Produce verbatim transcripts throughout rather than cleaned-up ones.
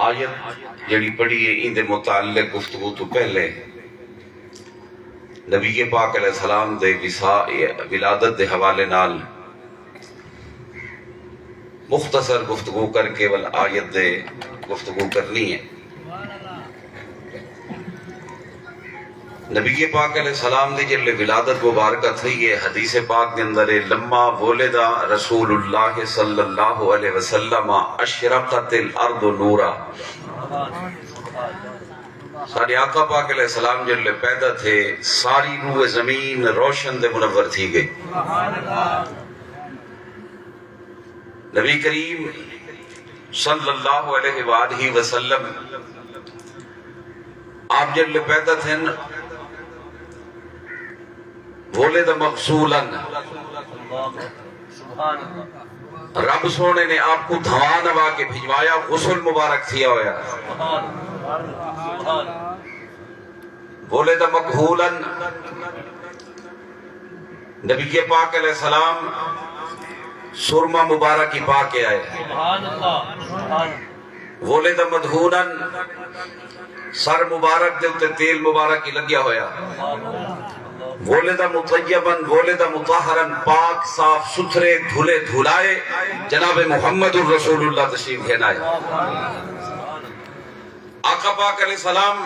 آیت جڑی پڑھی ہے، ایندے متعلق گفتگو تو پہلے نبی پاک علیہ السلام دے وسا-، ولادت دے حوالے نال مختصر گفتگو کر کے ول آیت دے گفتگو کرنی ہے۔ نبی پاک علیہ السلام دی جلے ولادت مبارکہ تھئی ہے، حدیث پاک دے اندر ہے، لما ولد رسول اللہ صلی اللہ علیہ وسلم اشرقت الارض نورا۔ ساڈے آقا پاک علیہ السلام جلے پیدا تھے، ساری روئے زمین روشن دے منور تھی گئی۔ نبی کریم صلی اللہ علیہ وآلہ وسلم آپ جلے پیدا تھے، ولد مغسولا، رب سونے نے آپ کو دھواں نوا کے بھجوایا، غسل مبارک تھیا ہویا۔ ولد مکحولا، نبی پاک علیہ السلام سرما مبارک ہی پا کے آئے۔ ولد مدہونا، سر مبارک دے اتے تیل مبارک ہی لگیا ہویا۔ ولد مطیبا، ولد مطہرا، پاک صاف ستھرے دھلے دھلائے جناب محمد الرسول اللہ تشریف گھن آئے۔ آقا پاک علیہ السلام،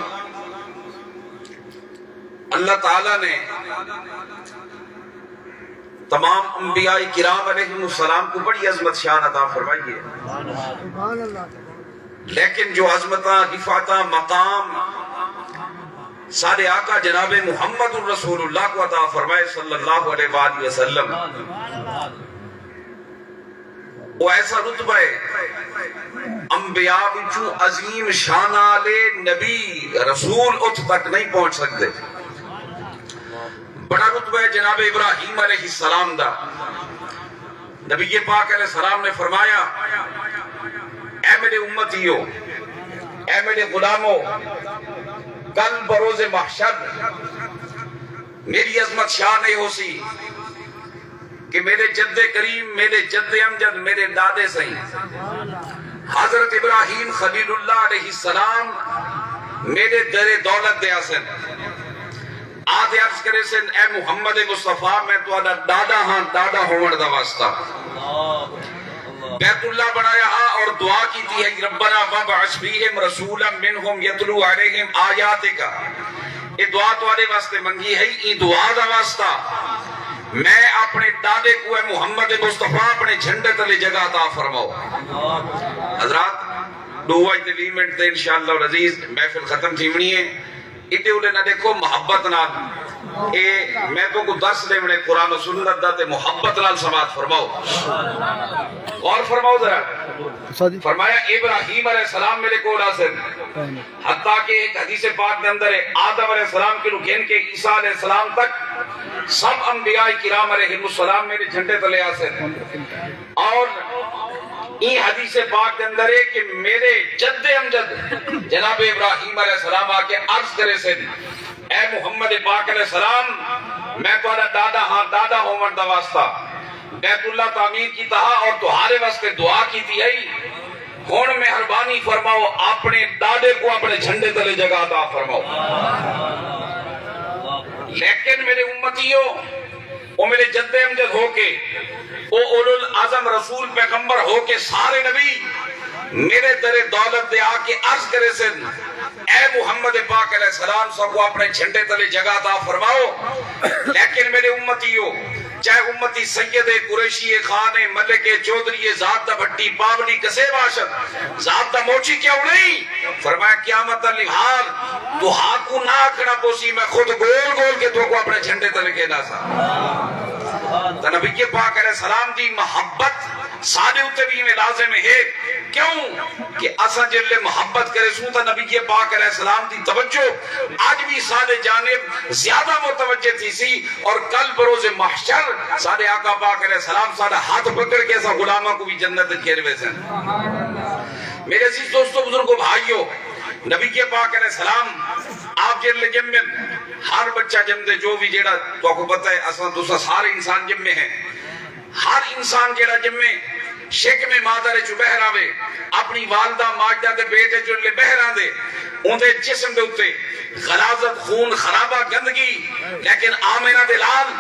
اللہ تعالیٰ نے تمام انبیاء کرام علیہم السلام کو بڑی عظمت شان عطا فرمائی ہے، لیکن جو عظمتاں، رفعتاں، مقام سارے آقا جناب محمد الرسول اللہ کو عطا فرمائے صلی اللہ علیہ وآلہ وسلم، وہ ایسا رتبہ ہے، انبیاء وچوں عظیم شان والے نبی رسول اتھ تک نہیں پہنچ سکتے۔ بڑا رتبہ ہے جناب ابراہیم علیہ السلام دا۔ نبی پاک علیہ السلام نے فرمایا، اے میرے امتیو، اے میرے غلامو، کل بروز محشر میری عظمت شان نہیں ہو سی کہ میرے جد کریم، میرے جد امجد، میرے دادے سئیں حضرت ابراہیم خلیل اللہ علیہ السلام میرے در دولت دے آسن۔ آ تے عرض کرے سن، اے محمد مصطفیٰ، میں تہاڈا ڈاڈا ہاں، ڈاڈا ہووݨ دا واسطہ۔ بیت اللہ بنایا ہا اور دعا کیتی ہے، ربنا وابعث فیہم رسولا منہم یتلو علیہم آیاتک۔ اے دعا تہاڈے واسطے منگی ہے، ایں دعا دا واسطہ میں اپنے دادے کو، اے محمد مصطفیٰ، اپنے جھنڈے تلے جگہ عطا فرماؤ۔ حضرات، ݙو وڄ تے ویہہ منٹ تے انشاءاللہ العزیز محفل ختم تھیوݨی ہے۔ اتنے اڈے نہ دیکھو، محبت نال۔ اے میں تو کو درس ݙیوݨے قرآن و سنت دا، تے محبت نال سماعت فرماؤ، غور فرماؤ ذرا۔ فرمایا، ابراہیم علیہ السلام میرے کول آسن، حتیٰ کہ ایک حدیث پاک دے اندر ہے، آدم علیہ السلام کے نو گھن کے عیسیٰ علیہ السلام تک سب انبیاء کرام علیہم السلام میرے جھنڈے تلے آسن۔ اور ایں حدیث پاک دے اندر ہے کہ میرے جد امجد جناب ابراہیم علیہ السلام آ کے عرض کرے سن، اے محمد پاک علیہ السلام، میں تہاڈا ڈاڈا ہاں، ڈاڈا ہووݨ دا واسطہ بیت اللہ تعمیر کیتا ہا اور تہاڈے واسطے دعا کیتی ہئی۔ ہݨ مہربانی فرماؤ، اپنے ڈاڈے کو اپنے جھنڈے تلے جگہ عطا فرماؤ۔ لیکن میرے امتیو، او میرے جد امجد ہو کے، او اولو العزم رسول پیغمبر ہو کے سارے نبی میرے در دولت دے آ کے عرض کرے سن، اے محمد پاک علیہ السلام، ساکوں اپنے جھنڈے تلے جگہ عطا فرماؤ۔ لیکن میرے امتیو، چاہے امتی سید، قریشی، خان، ملک، چودھری، ذات دا بھٹی، پاولی، کسے باشد، ذات دا موچی کیوں نہیں؟ فرمایا، قیامت علی حال تہاکوں نہ آکھݨا پوسی، میں خود گول گول کے تہاکوں اپنے جھنڈے تلے گھن آساں۔ تاں نبی پاک علیہ السلام دی محبت ساݙے اتے وی ایویں لازم ہے۔ کیوں؟ کہ اساں جیڑھے محبت کریسوں تاں نبی پاک علیہ السلام دی توجہ اڄ وی ساݙے جانب زیادہ متوجہ تھیسی، اور کل بروز محشر ساݙے آقا پاک علیہ السلام ساݙا ہتھ پکڑ کے اساں غلاماں کوں وی جنت وچ گھن ویسن۔ میرے عزیز دوستو، بزرگو، بھائیو، نبی پاک علیہ السلام آپ جیڑھے ڄمن، ہر بچہ ڄمدے جو وی، جیڑھا تہاکوں پتہ ہے، اساں تساں سارے انسان ڄمے ہیں، ہر انسان جیڑھا ڄمے، شکم مادر اچوں ٻاہر آوے، اپݨی والدہ ماجدہ دے پیٹ اچوں جیڑھے ٻاہر آندے، اوندے جسم دے اتے غلاظت، خون خرابہ، گندگی، لیکن آمنہ دے لال،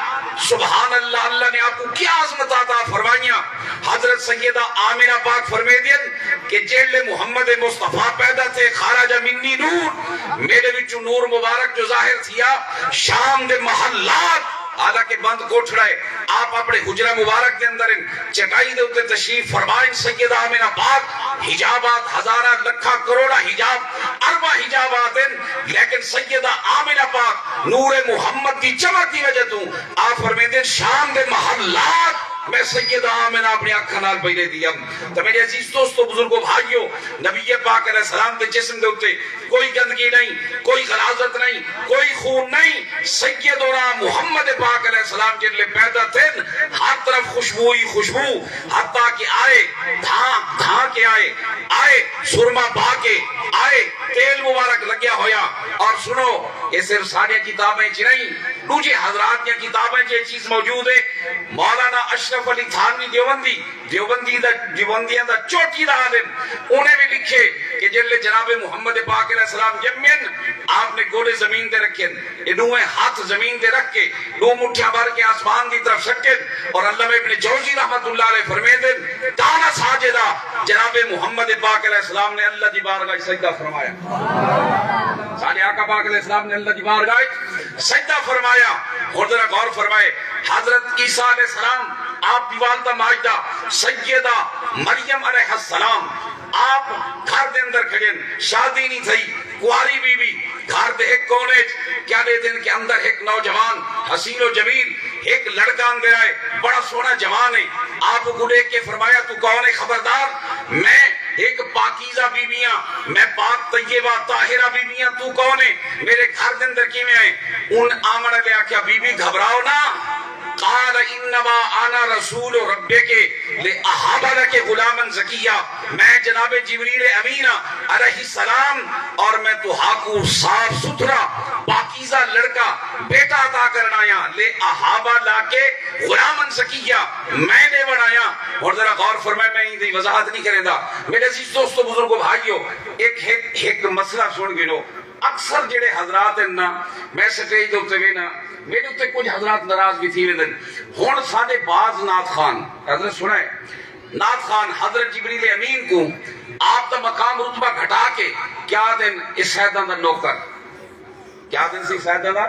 سبحان اللہ، اللہ نے آپ کوں کیا عظمت عطا فرمائیاں۔ حضرت سیدہ آمنہ پاک فرمیندین کہ جیڑھے محمد مصطفیٰ پیدا تھئے، خرج منی نور، میݙے وچوں نور مبارک جو ظاہر تھیا، شام دے محلات، حالانکہ بند کوٹھڑا ہے، آپ اپݨے حجرہ مبارک دے اندر ہن، چٹائی دے اتے تشریف فرما ہن۔ سیدہ آمنہ پاک، حجابات ہزاراں لکھاں کروڑاں حجاب، ارباں حجابات ہن، لیکن سیدہ آمنہ پاک نور محمد دی چمک دی وجہ توں آپ فرمیندے، شام دے محلات میں سیدہ آمنہ اپݨی اکھاں نال پئی ݙیہدی ہم۔ تے میݙے عزیز دوستو، بزرگو، بھائیو، نبی پاک علیہ السلام دے جسم دے اتے کوئی گندگی نہیں، کوئی غلاظت نہیں، کوئی خون نہیں۔ سیدنا محمد پاک علیہ السلام جیڑھے پیدا تھن، ہر طرف خوشبو ہی خوشبو، حتیٰ کہ آئے، دھاں، دھاں کے آئے، آئے، سرما پا کے آئے، تیل مبارک لگیا ہویا۔ اور سنو، یہ صرف ساݙیاں کتابیں چ نہیں، ݙوجھے حضرات دیاں کتابیں چ یہ چیز موجود ہے۔ مولانا اشرف علی تھانوی دیوبندی، دیوبندی دا، دیوبندیاں دا چوٹی دا عالم، انہیں وی لکھے کہ جیڑھے جناب محمد پاک علیہ السلام ڄمین، آپ نے گوݙے زمین تے رکھین، اے ݙوہیں ہتھ زمین تے رکھ کے ݙو مٹھیاں بھر کے آسمان دی طرف سٹین، اور علامہ ابن جوزی رحمۃ اللہ علیہ فرمیندن، کان ساجدا، جناب محمد پاک علیہ السلام نے اللہ دی بارگاہ وچ سجدہ فرمایا۔ ساݙے آقا پاک علیہ السلام نے اللہ دی بارگاہ وچ سجدہ فرمایا۔ ہݨ ذرا غور فرمائے، حضرت عیسیٰ علیہ السلام، آپ دی والدہ ماجدہ سیدہ مریم علیہ السلام، آپ گھر دے اندر کھڑے ہن، شادی نہیں تھئی، کنواری بی بی، گھر دے ہک کونے اچ کیا ݙیہدن کہ اندر ہک نوجوان حسین و جمیل، ہک لڑکا اندر آئے، بڑا سوہݨا جوان ہے۔ آپ کوں ݙیکھ کے فرمایا، توں کون ہے؟ خبردار، میں ہک پاکیزہ بی بی ہاں، میں پاک طیبہ طاہرہ بی بی ہاں، توں کون ہے؟ میݙے گھر دے اندر کیویں آئے؟ ان آوݨ والے آکھیا، بی بی گھبراؤ نہ، قال انما انا رسول ربک لأہب لک غلاما زکیا، میں جناب جبریل امین ہاں علیہ السلام، اور میں تہاکوں صاف ستھرا پاکیزہ لڑکا بیٹا عطا کرݨ آیاں، لأہب لک غلاما زکیا، میں ݙیوݨ آیاں۔ ہݨ ذرا غور فرمائے، میں ایندی وضاحت نہیں کریندا۔ میݙے عزیز دوستو، بزرگو، بھائیو، ایک، ایک، ایک مسئلہ سݨ گھنو۔ اکثر جیڑھے حضرات ہن نا، میں سٹیج دے اتے وینا، میݙے اتے کجھ حضرات ناراض وی تھی ویندن۔ ہݨ ساݙے بعض نعت خوان، حضرت سݨائے، نعت خوان حضرت جبریل امین کوں آپ دا مقام رتبہ گھٹا کے کیا آہدن، اے سیداں دا نوکر۔ کیا آہدن سی سیداں دا؟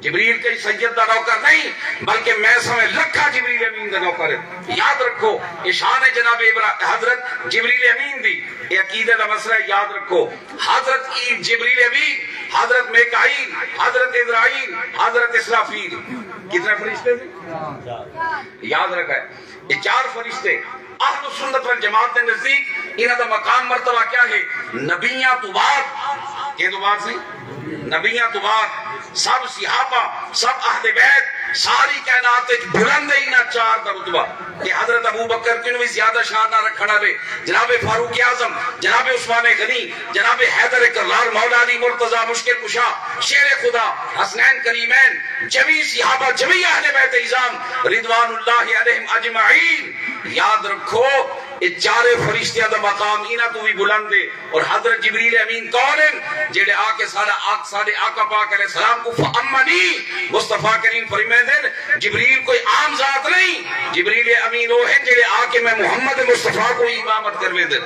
جبریل کہیں سید دا نوکر نہیں، بلکہ میں سویں لکھاں جبریل امین دا نوکر ہے۔ یاد رکھو، اے شان ہے جناب ابرا-، حضرت جبریل امین دی۔ اے عقیدے دا مسئلہ ہے، یاد رکھو۔ حضرت ای-، جبریل امین، حضرت میکائیل، حضرت عزرائیل، حضرت اسرافیل۔ کتنے فرشتے تھے؟ یاد رکھا ہے۔ اے چار فرشتے اہل سنت والجماعت دے نزدیک انہاں دا مقام مرتبہ کیا ہے؟ نبیاں تو بعد، کہیں تو بعد سی؟ نبیاں تو بعد سب صحابہ، سب اہل بیت، ساری کائنات وچ بلند ہے انہاں چار دا رتبہ۔ کہ حضرت ابو بکر کنوں وی زیادہ شان نہ رکھݨ والے، جناب فاروق اعظم، جناب عثمان غنی، جناب حیدر کرار، مولا علی مرتضی، مشکل کشا، شیر خدا، حسنین کریمین، جمیع صحابہ، جمیع اہل بیت عظام رضوان اللہ علیہم اجمعین۔ یاد رکھو، اے چارے فرشتیاں دا مقام انہاں توں وی بلند ہے۔ اور حضرت جبریل امین کون ہن؟ جیڑھے آ کے ساݙا آق-، ساݙے آقا پاک علیہ السلام کوں فأمنی، مصطفیٰ کریم فرمیندن، جبریل کوئی عام ذات نہیں، جبریل امین او ہن جیڑھے آ کے میں محمد مصطفیٰ کوں امامت کرویندن،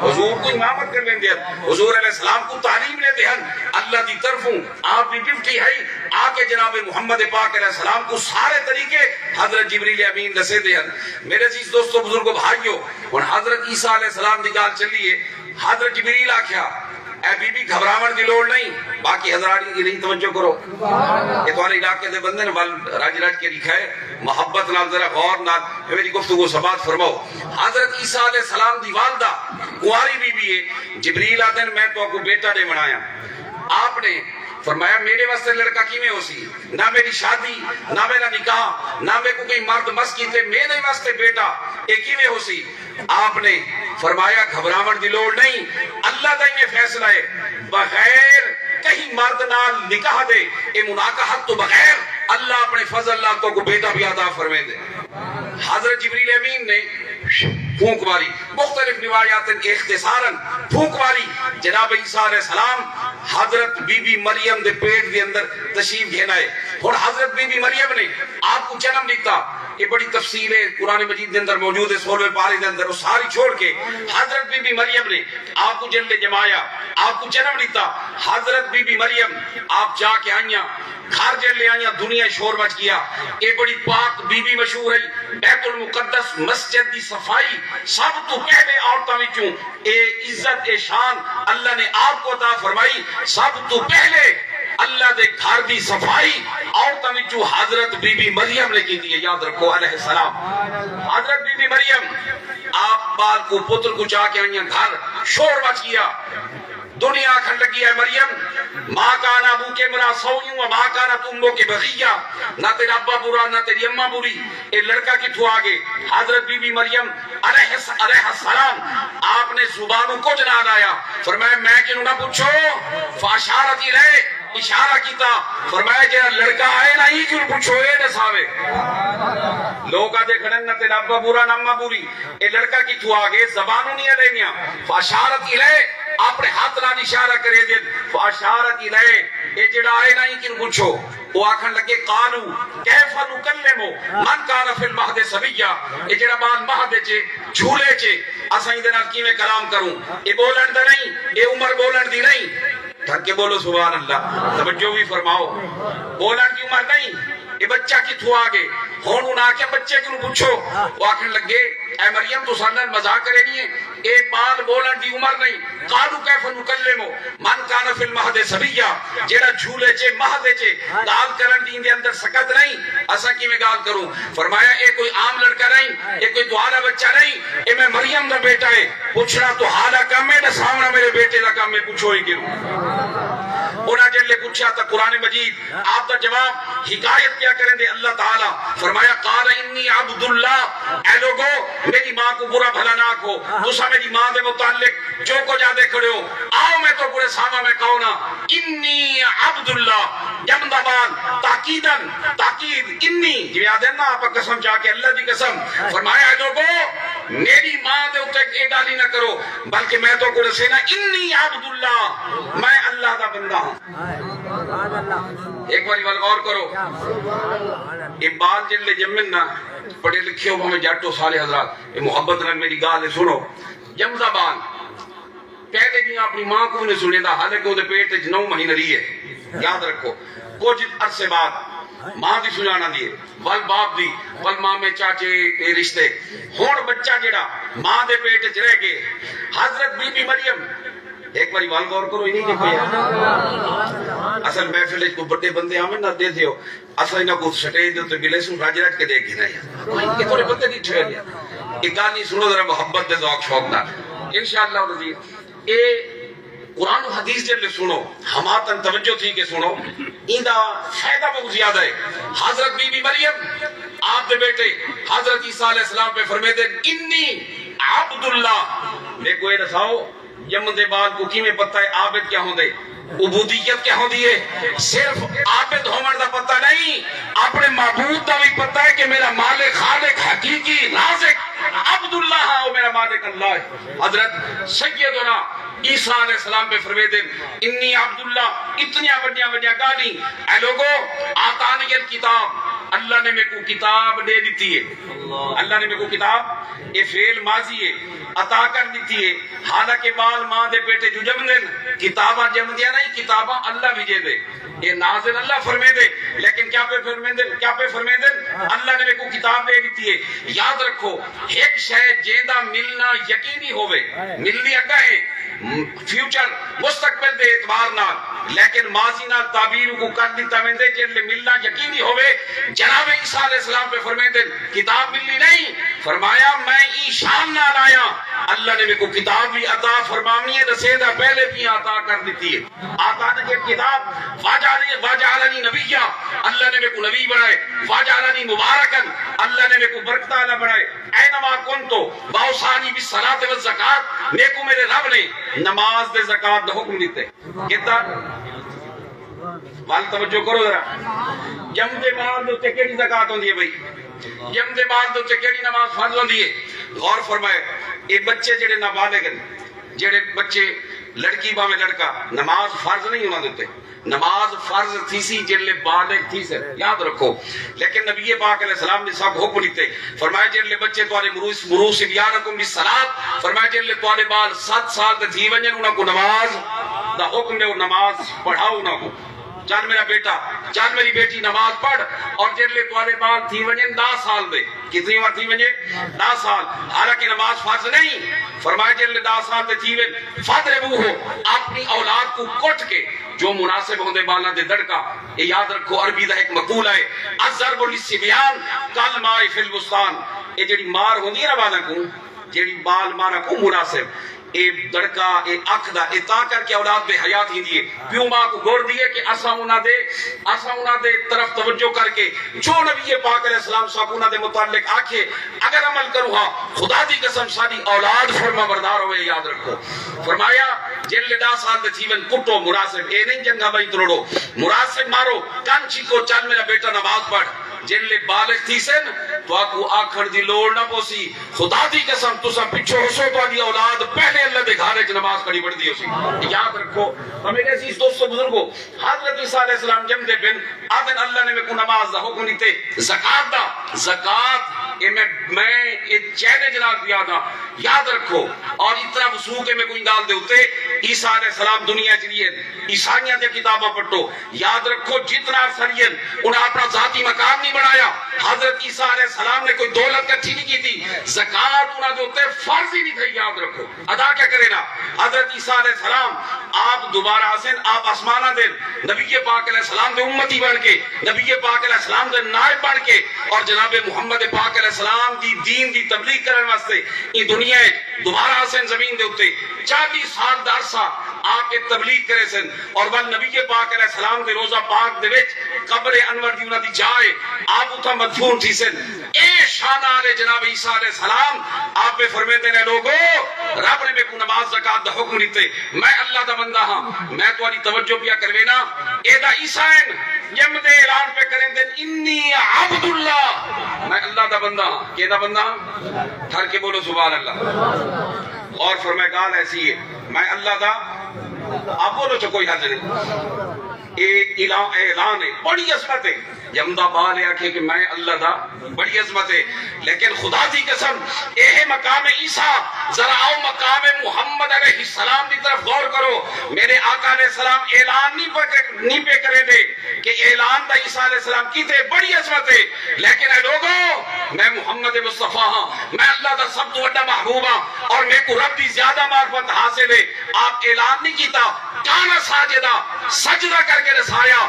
حضور کوں امامت کرویندے ہن، حضور علیہ السلام کوں تعلیم ݙیندے ہن۔ اللہ دی طرفوں آپ دی ڈیوٹی ہے آ کے جناب محمد پاک علیہ السلام کوں سارے طریقے حضرت جبریل امین ݙسیندے ہن۔ میݙے عزیز دوستو، بزرگو، بھائیو، ہݨ حضرت عیسیٰ علیہ السلام دی ڳالھ چلی ہے۔ حضرت جبریل آکھیا، اے بی بی، گھبراوݨ دی لوڑ نہیں، باقی حضرات دی نہیں، توجہ کرو۔ اے تہاݙے علاقے دے بندے نے، ول رج رج کے لکھا ہے، محبت نال ذرا غور نال میری گفتگو سماعت فرماؤ۔ حضرت عیسیٰ علیہ السلام دی والدہ کنواری بی بی ہے، جبریل آہدن، میں تہاکوں بیٹا ݙیوݨ آیاں۔ آپ نے فرمایا، میݙے واسطے لڑکا کیویں ہوسی؟ نہ میݙی شادی، نہ میݙا نکاح، نہ میکوں کوئی مرد مس کیتے، میݙے واسطے بیٹا، اے کیویں ہوسی؟ آپ نے فرمایا، گھبراوݨ دی لوڑ نہیں، اللہ دا ایویں فیصلہ ہے، بغیر کہیں مرد نال نکاح دے، اے مناکحت تو بغیر اللہ اپݨے فضل نال تہاکوں بیٹا بھی عطا فرمیندے۔ حضرت جبریل امین نے پھونک ماری۔ مختلف روایات ہن کہ اختصاراً پھونک ماری۔ جناب عیسیٰ علیہ السلام حضرت بی بی مریم دے پیٹ دے اندر تشریف گھن آئے۔ ہن حضرت بی بی مریم نے آپ کو جنم ݙتا۔ یہ بڑی تفصیل ہے، قرآن مجید دے اندر موجود ہے، سولہویں پارے دے اندر، وہ ساری چھوڑ کے حضرت بی بی مریم نے آپ کو جنم ݙے ڄمایا، آپ کو جنم ݙتا۔ حضرت بی بی مریم آپ جا کے آئیاں، گھر جیلے آئیاں، دنیا شور مچ گیا۔ اے بڑی پاک بی بی مشہور ہے۔ بیت المقدس مسجد دی صفائی سب تو پہلے عورتاں وچوں، اے عزت، اے شان اللہ نے آپ کو عطا فرمائی۔ سب تو پہلے اللہ دے گھر دی صفائی عورتاں وچوں حضرت بی بی مریم نے کیتی ہے، یاد رکھو، علیہ السلام۔ حضرت بی بی مریم آپ ٻال کو، پتر کو چا کے آئیاں، گھر شور مچ گیا۔ دنیا آکھݨ لڳی، اے مریم، ما کان ابوک امرأ سوء و ما کانت امک بغیہ، نہ تیرا ابا برا، نہ تیری اماں بری، اے لڑکا کتھوں آ ڳئے؟ حضرت بی بی مریم علیہ الس-، علیہ السلام آپ نے زبانوں کجھ نہ آیا، فرمایا، میں کنوں نہ پچھو، فاشارت الیہ، اشارہ کیتا، فرمایا، جیڑھا لڑکا آئے نا، ایں کنوں پچھو، اے ݙساوے۔ لوک آہدے کھڑن، نہ تیرا ابا برا، نہ اماں بری، اے لڑکا کتھوں آ ڳئے؟ زبانوں نہیں الیندیاں۔ فاشارت الیہ، اپݨے ہتھ نال اشارہ کرے ݙے۔ فاشارت الیہ، اے جیڑھا آئے نا، ایں کنوں پچھو۔ او آکھݨ لڳے، قالوا کیف نکلم من کان فی المہد صبیا، اے جیڑھا ٻال مہد اچ اے، جھولے اچ اے، اساں ایندے نال کیویں کلام کروں؟ اے ٻولݨ دا نہیں، اے عمر ٻولݨ دی نہیں۔ ڈھک کے بولو سبحان اللہ، توجہ بھی فرماؤ۔ ٻولݨ دی عمر نہیں، اے بچہ کتھوں آ ڳئے؟ ہݨ انہاں آکھیا، بچے کنوں پچھو۔ او آکھݨ لڳے، اے مریم، توں ساݙے نال مذاق کریندی ہیں؟ اے ٻال ٻولݨ دی عمر نہیں۔ قالوا کیف نکلم من کان فی المہد صبیا، جیڑھا جھولے اچ اے، مہد اچ اے، ڳالھ کرݨ دی ایندے اندر سکت نہیں، اساں کیویں ڳالھ کروں؟ فرمایا، اے کوئی عام لڑکا نہیں، اے کوئی تہاݙا بچہ نہیں، اے میں مریم دا بیٹا ہے۔ پچھݨا تہاݙا کم ہے، ݙساوݨا میرے بیٹے دا کم ہے، پچھو ہی کیوں؟ انہاں جیلے پچھیا تاں قرآن مجید آپ دا جواب حکایت پیا کریندے، اللہ تعالیٰ فرمایا، قال انی عبد اللہ، اے لوگو، میری ماں کو برا بھلا نہ آکھو، تساں میری ماں دے متعلق جو کجھ آہدے کھڑے ہو، آؤ میں تہاکوں ݙساواں میں کون ہاں۔ انی عبد اللہ، ڄمدا ٻال، تاکیدن، تاکید، انی، جیویں آہدے نا آپاں قسم چا کے، اللہ دی قسم، فرمایا، اے لوگو، میری ماں دے اتے اے ڳالھ ہی نہ کرو، بلکہ میں تہاکوں ݙسینا، انی عبد اللہ، میں اللہ دا بندہ ہاں۔ ایک واری ول غور کرو۔ اے ٻال جیلے ڄمن نا، پڑھے لکھے ہو بھاویں جٹ ہو، سارے حضرات، اے محبت نال میری ڳالھ سݨو۔ ڄمدا ٻال پہلے ݙینہہ اپݨی ماں کوں نہیں سݨیندا، حالانکہ اوندے پیٹ اچ نو مہینے رہی ہے۔ یاد رکھو، کجھ عرصے بعد ماں دی سݨ آندی ہے، ول باپ دی، ول مامے، چاچے، اے رشتے۔ ہݨ بچہ جیڑھا ماں دے پیٹ اچ رہ ڳئے، حضرت بی بی مریم، ایک واری ول غور کرو، انہی جے کوئی ہے۔ اصل محفل اچ کوئی وݙے بندے آون نہ، ݙیہدے ہو، اساں انہاں کوں سٹیج دے اتے ملیسوں، رڄ رڄ کے ݙیکھ گھن آئے۔ اے تھوڑے بندے ݙٹھے ہوئے ہن۔ اے ڳالھ نہیں، سݨو ذرا محبت دے ذوق شوق نال۔ انشاءاللہ العزیز، اے قرآن و حدیث جیلے سݨو، ہماتن توجہ تھی کے سݨو، ایندا فائدہ بہت زیادہ ہے۔ حضرت بی بی مریم، آپ دے بیٹے حضرت عیسیٰ علیہ السلام پئے فرمیندے، انی عبد اللہ، میکوں اے ݙساؤ، ڄمدے ٻال کوں کیویں پتہ ہے عابد کیا ہوندے، عبودیت کیا ہوندی ہے؟ صرف عابد ہووݨ دا پتہ نہیں، اپݨے معبود دا وی پتہ ہے کہ میرا مالک، خالق، حقیقی رازق عبداللہ ہے، او میرا مالک اللہ ہے۔ حضرت سیدنا عیسیٰ علیہ السلام پئے فرمیندے، انی عبداللہ، اتنیاں وݙیاں وݙیاں ڳالھیں۔ اے لوگو، آتانی الکتاب، اللہ نے میکوں کتاب ݙے ݙتی ہے۔ اللہ نے میکوں کتاب، اے فعل ماضی ہے، عطا کر ݙتی ہے۔ حالانکہ ٻال ماں دے پیٹ اچوں ڄمدن، کتاباں ڄمدیاں نہیں، کتاباں اللہ بھیجیندے۔ اے نازل اللہ فرمیندے، لیکن کیا پئے فرمیندے، کیا پئے فرمیندے؟ اللہ نے میکوں کتاب ݙے ݙتی ہے۔ یاد رکھو، ہک شے جیندا ملݨا یقینی ہووے، ملݨی اڳاں ہے، فیوچر، مستقبل دے اعتبار نال، لیکن ماضی نال تعبیر کوں کر ݙتا ویندے، جیلے ملݨا یقینی ہووے۔ جناب عیسیٰ علیہ السلام پئے فرمیندے، کتاب ملݨی نہیں، فرمایا، میں ایں شان نال آیاں، اللہ نے میکوں کتاب وی عطا فرماوݨی ہے، ݙسیندا پہلے پیاں عطا کر ݙتی ہے۔ آتانی الکتاب وجعلنی، وجعلنی نبیا، اللہ نے میکوں نبی بݨائے، وجعلنی مبارکا، اللہ نے میکوں برکت والا بݨائے، اینما کنت، واوصانی بالصلاۃ والزکوۃ، میکوں میرے رب نے نماز تے زکوٰۃ دا حکم ݙتے۔ کیتا؟ ول توجہ کرو ذرا، ڄمدے ٻال دے اتے کیڑھی زکوٰۃ ہوندی ہے بھئی؟ ڄمدے ٻال دے اتے کیڑھی نماز فرض ہوندی ہے؟ غور فرمائے، اے ٻچے جیڑھے نابالغ ہن، جیڑھے ٻچے، لڑکی بھانویں لڑکا، نماز فرض نہیں انہاں دے اتے۔ نماز فرض تھیسی جیڑھلے بالغ تھیسن، یاد رکھو۔ لیکن نبی پاک علیہ السلام نے سب حکم ݙتے، فرمایا جیڑھلے ٻچے تہاݙے، مروا، مروا صبیانکم بالصلاۃ، فرمایا جیڑھلے تہاݙے ٻال ست سال دے تھی ونڄن، انہاں کوں نماز دا حکم ݙیو، نماز پڑھاؤ انہاں کوں۔ چل میرا بیٹا، چل میری بیٹی، نماز پڑھ۔ اور جیڑھلے تہاݙے ٻال تھی ونڄن ݙاہ سال دے، کتنی عمر تھی ونڄے؟ ݙاہ سال۔ حالانکہ نماز فرض نہیں۔ فرمایا جیڑھلے ݙاہ سال دے تھی ون، فاضربوہ، اپݨی اولاد کوں کٹ کے جو مناسب ہوندے ٻالاں دے دڑکا۔ اے یاد رکھو، عربی دا ہک مقولہ ہے، الضرب للصبیان کالماء فی البستان۔ اے جیڑھی مار ہوندی ہے نا ٻالاں کوں، جیڑھی ٻال ماراں کوں مناسب، اے دڑکا، اے اکھ دا، اے تاں کر کے اولاد بے حیا تھیندی ہے۔ پیو ماں کوں گھردی ہے کہ اساں انہاں دے، اساں انہاں دے طرف توجہ کر کے جو نبی پاک علیہ السلام ساکوں انہاں دے متعلق آکھے، اگر عمل کروں ہاں، خدا دی قسم ساݙی اولاد فرما بردار ہوئے۔ یاد رکھو، فرمایا جیڑھلے ݙاہ سال دے تھی ون، کٹو، مناسب اے نہیں جنگھاں ٻئیں تروڑو، مناسب مارو، کن چھکو، چل میرا بیٹا نماز پڑھ۔ جیڑھلے بالغ تھیسن، تہاکوں آکھݨ دی لوڑ نہ پوسی۔ خدا دی قسم، تساں پچھوں ہسو، تہاݙی اولاد پہلے اللہ دے گھر وچ نماز پڑھی وڑدی ہوسی۔ یاد رکھو۔ تاں میرے عزیز دوستو، بزرگو، حضرت عیسیٰ علیہ السلام ڄمدے پن، آہدن اللہ نے میکوں نماز دا حکم ݙتے، زکوٰۃ دا، زکوٰۃ، اے میں، میں اے چیلنج نال پیا آہداں، یاد رکھو۔ اور اتنا وثوق ہے میکوں ایں ڳالھ دے اتے، عیسیٰ علیہ السلام دنیا چ ریہن، عیسائیاں دیاں کتاباں پٹو، یاد رکھو، جتنا عرصہ ریہن، انہاں اپݨا ذاتی مقام نہیں بݨایا۔ حضرت عیسیٰ علیہ السلام نے کوئی دولت کٹھی نہیں کیتی، زکوٰۃ انہاں دے اتے فرض ہی نہیں تھئی، یاد رکھو۔ ادا کیا کرے نا؟ حضرت عیسیٰ علیہ السلام آپ دوبارہ آسن، آپ آسماناں دے، نبی پاک علیہ السلام دے امتی بݨ کے، نبی پاک علیہ السلام دے نائب بݨ کے، اور جناب محمد پاک علیہ السلام دی دین دی تبلیغ کرݨ واسطے ایں دنیا وچ دوبارہ آسن زمین دے اتے۔ چالیہہ سال دا عرصہ آپ اے تبلیغ کریسن، اور ول نبی پاک علیہ السلام دے روضہ پاک دے وچ قبر انور دی انہاں دی جاہ ہے، آپ اتھاں مدفون تھیسن۔ اے شان آلے جناب عیسیٰ علیہ السلام، آپ پہ فرمیندے نے، لوگو، رب نے میکوں نماز زکوٰۃ دا حکم ݙتے، میں اللہ دا بندہ ہاں، میں تہاݙی توجہ پیا کروینا۔ اے دا عیسیٰ ہن، ڄمدے اعلان پہ کریندن، انی عبد اللہ، میں اللہ دا بندہ ہاں۔ کیندا بندہ ہاں؟ ٹھر کے بولو سبحان اللہ۔ اور فرمائے، ڳالھ ایسی ہے، میں اللہ دا، آپ بولو چا، کوئی حرج نہیں۔ اے اعلان، اے اعلان ہے، بڑی عظمت ہے۔ ڄمدا ٻال اے آکھے کہ میں اللہ دا، بڑی عظمت ہے۔ لیکن خدا دی قسم، اے ہے مقام عیسیٰ، ذرا آؤ مقام محمد علیہ السلام دی طرف غور کرو۔ میرے آقا علیہ السلام اعلان نہیں پہ، نہیں پہ کریندے کہ اعلان دا عیسیٰ علیہ السلام کیتے، بڑی عظمت ہے۔ لیکن اے لوگو، میں محمد مصطفیٰ ہاں، میں اللہ دا سب توں وݙا محبوب ہاں، اور میکوں رب دی زیادہ معرفت حاصل ہے۔ آپ اعلان نہیں کیتا، کان ساجدا، سجدہ کر کے ݙسایا۔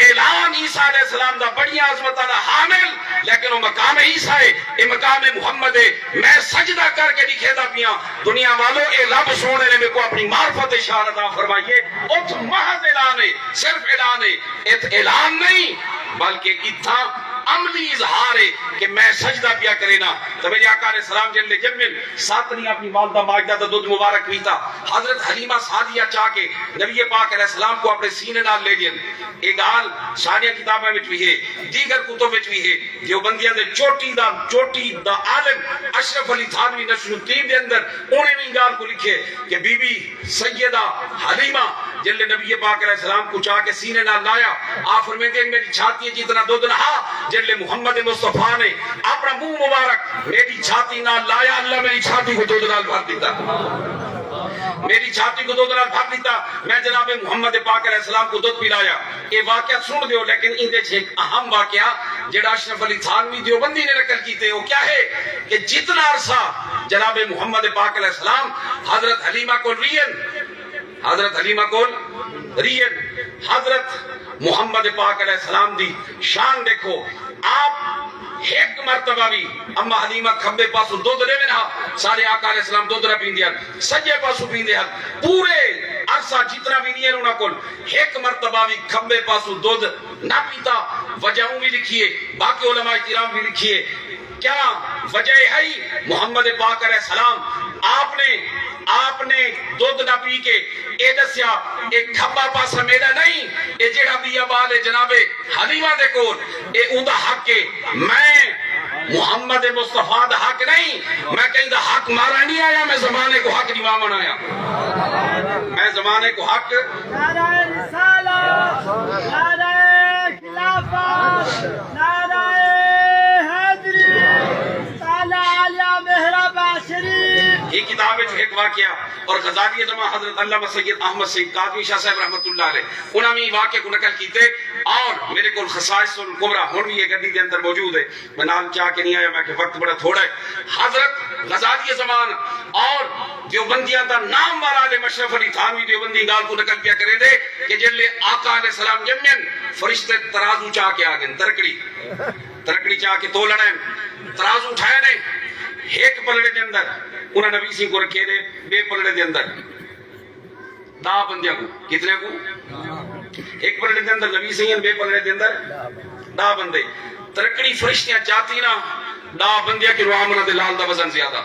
اعلان عیسیٰ علیہ السلام دا، بڑیاں عظمتاں دا حامل، لیکن او مقام عیسیٰ ہے، اے مقام محمد ہے۔ میں سجدہ کر کے ݙکھیندا پیاں۔ دنیا والو، اے رب سوہݨے نے میکوں اپݨی معرفت دی شان عطا فرمائی ہے۔ اتھ محض اعلان ہے، صرف اعلان ہے۔ اتھ اعلان نہیں، بلکہ اتھاں عملی اظہار ہے کہ میں سجدہ پیا کرینا۔ تے میرے آقا علیہ السلام جیڑھلے ڄمن، ست ݙینہہ اپݨی والدہ ماجدہ دا دودھ مبارک پیتا۔ حضرت حلیمہ سعدیہ چا کے نبی پاک علیہ السلام کوں اپݨے سینے نال لے ڳئن۔ اے ڳالھ ساݙیاں کتاباں وچ وی ہے، دیگر کتب وچ وی ہے۔ دیوبندیاں دے چوٹی دا، چوٹی دا عالم اشرف علی تھانوی نشر الطیب دے اندر انہیں وی ایں ڳالھ کوں لکھے کہ بی بی سیدہ حلیمہ جیڑھلے نبی پاک علیہ السلام کوں چا کے سینے نال لایا، آپ فرمیندے ہن، میری چھاتی اچ اتنا دودھ نہ ہا، جیڑھلے محمد مصطفیٰ نے اپݨا منہ مبارک میری چھاتی نال لایا، اللہ میری چھاتی کوں دودھ نال بھر ݙتا۔ میری چھاتی کوں دودھ نال بھر ݙتا، میں جناب محمد پاک علیہ السلام کوں دودھ پلایا۔ اے واقعہ سݨ ݙیو، لیکن ایندے اچ ہک اہم واقعہ جیڑھا اشرف علی تھانوی دیوبندی نے نقل کیتے، او کیا ہے کہ جتنا عرصہ جناب محمد پاک علیہ السلام حضرت حلیمہ کول ریہن، حضرت حلیمہ کول ریہن۔ حضرت محمد پاک علیہ السلام دی شان ݙیکھو، آپ ہک مرتبہ وی، اماں حلیمہ کھٻے پاسوں دودھ ݙیون ہا، ساݙے آقا علیہ السلام دودھ نہ پیندے ہن، سڄے پاسوں پیندے ہن۔ پورے عرصہ جتنا وی ریہن انہاں کول، ہک مرتبہ وی کھٻے پاسوں دودھ نہ پیتا۔ وجہ اوں وی لکھی ہے، باقی علماء کرام وی لکھی ہے۔ کیا وجہ ہئی؟ محمد پاک علیہ السلام آپ نے، آپ نے دودھ نہ پی کے اے ݙسیا، اے کھٻا پاسہ میݙا نہیں، اے جیڑھا ٻیا ٻال ہے جناب حلیمہ دے کول، اے اوندا حق ہے۔ میں محمد مصطفیٰ دا حق نہیں، میں کہیں دا حق مارا نہیں آیا، میں زمانے کو حق ݙیواوݨ آیا۔ میں زمانے کو حق نعرہ رسالت، نعرہ خلافت، نعرہ حیدری، رسالہ عالیہ محراب شریف۔ یہ کتاب وچ ایک واقعہ اور غزالی زمان حضرت علامہ سید احمد سعید کاظمی شاہ صاحب رحمۃ اللہ علیہ، انہاں وی واقعے کو نقل کیتے اور میرے کول خصائص الکبریٰ ہݨ وی یہ گݙی دے اندر موجود ہے۔ میں نال چا کے نہیں آیا، میں کہ وقت بڑا تھوڑا ہے۔ حضرت غزالی زمان اور دیوبندیاں دا نام والا عالم اشرف علی تھانوی دیوبندی ڳالھ کو نقل پیا کریندے کہ جیلے آقا علیہ السلام ڄمین، فرشتے ترازو چا کے آ ڳئے، ترکڑی، ترکڑی چا کے تولݨ آئے، ترازو ٹھائے نے، ہک پلڑے دے اندر انہاں نبی سئیں کو رکھے دے، ٻئے پلڑے دے اندر ݙاہ بندیاں کوں، کتنے کوں؟ ہک پلڑے دے اندر نبی سئیں ہن، ٻئے پلڑے دے اندر ݙاہ بندے۔ ترکڑی فرشتیاں چاتی نا، ݙاہ بندیاں کنوں آمنہ دے لال دا وزن زیادہ۔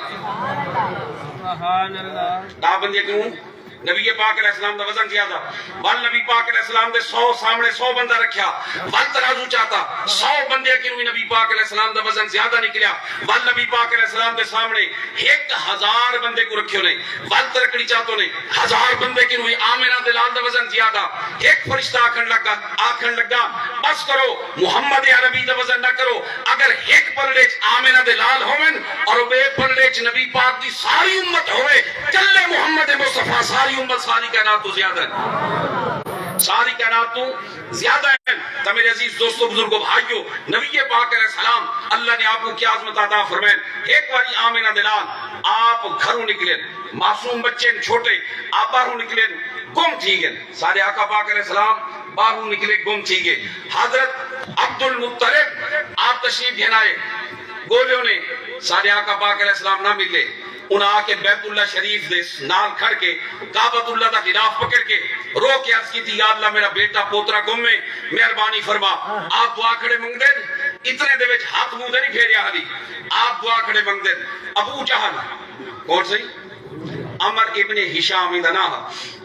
سبحان اللہ۔ ݙاہ بندیاں کنوں نبی پاک علیہ السلام دا وزن زیادہ۔ ول نبی پاک علیہ السلام دے سو سامݨے سو بندہ رکھیا، ول ترازو چاتا، سو بندیاں کنوں وی نبی پاک علیہ السلام دا وزن زیادہ نکلیا۔ ول نبی پاک علیہ السلام دے سامݨے ہک ہزار بندے کوں رکھیو نے، ول ترکڑی چاتو نے، ہزار بندے کنوں وی آمنہ دے لال دا وزن زیادہ۔ ہک فرشتہ آکھݨ لگا، آکھݨ لگا، بس کرو، محمد عربی دا وزن نہ کرو۔ اگر ہک پلڑے اچ آمنہ دے لال ہوون اور ٻئے پلڑے اچ نبی پاک دی ساری امت ہووے، کلے محمد مصطفیٰ ساری امت، ساری کائنات توں زیادہ ہے۔ ساری کائنات توں زیادہ ہن۔ تاں میرے عزیز دوستو، بزرگو، بھائیو، نبی پاک علیہ السلام، اللہ نے آپ کو کیا عظمت عطا فرمائن۔ ایک واری آمنہ دے لال آپ گھروں نکلن، معصوم بچے ہن چھوٹے، آپ باہروں نکلن، گم تھی ڳئے۔ سارے آقا پاک علیہ السلام باہروں نکلے، گم تھی ڳئے۔ حضرت عبد المطلب آپ تشریف گھن آئے، ڳولیو نے، سارے آقا پاک علیہ السلام نہ ملے۔ انہاں آ کے بیت اللہ شریف دے نال کھڑ کے، کعبۃ اللہ دا غلاف پکڑ کے، رو کے عرض کیتی، یا اللہ، میرا بیٹا پوترا گم ہے، مہربانی فرما۔ آپ دعا کھڑے منگدن، اتنے دے وچ ہتھ منہ تے نہیں پھیریا حالی، آپ دعا کھڑے منگدن۔ ابو جہل، کون سی؟ عمر ابن ہشام ایندا ناں ہا۔